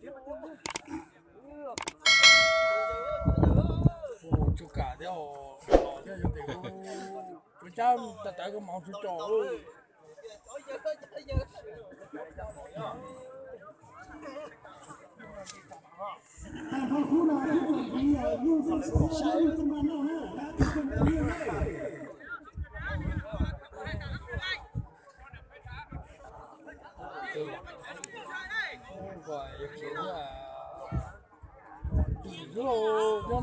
Tsuas kam thiab, thiab yog tias kuv cab tawv tawv koj mam tsuas tso.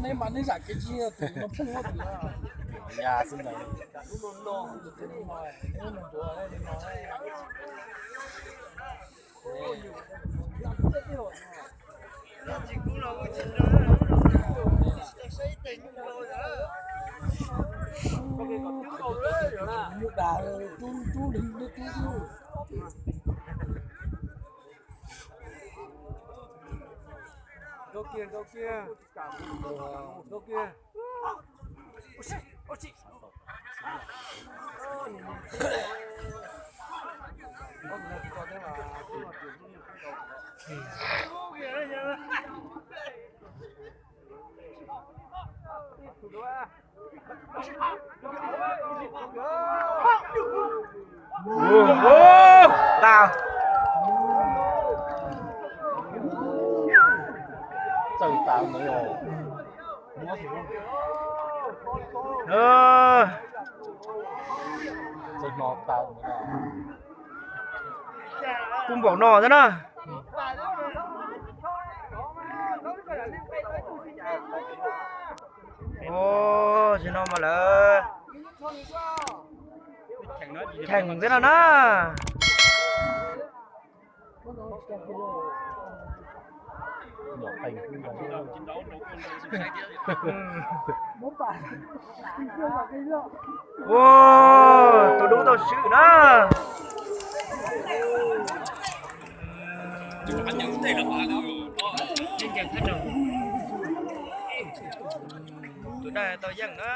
Neb mas neb zam kev tsis tus no pheej muab tus no. Ya xwb ntawd. Nyuj dag rub rub li neb rub xwb. Rau kiag, rau kiag, rau kiag. Tag. Txawj tas mus. Txawj hno tas. Kuj npaum no xwb na. Ua, tsis no mas lawv cheem xwb no na. Ua, tus dub tau swm na. Tus daj tau yeej na.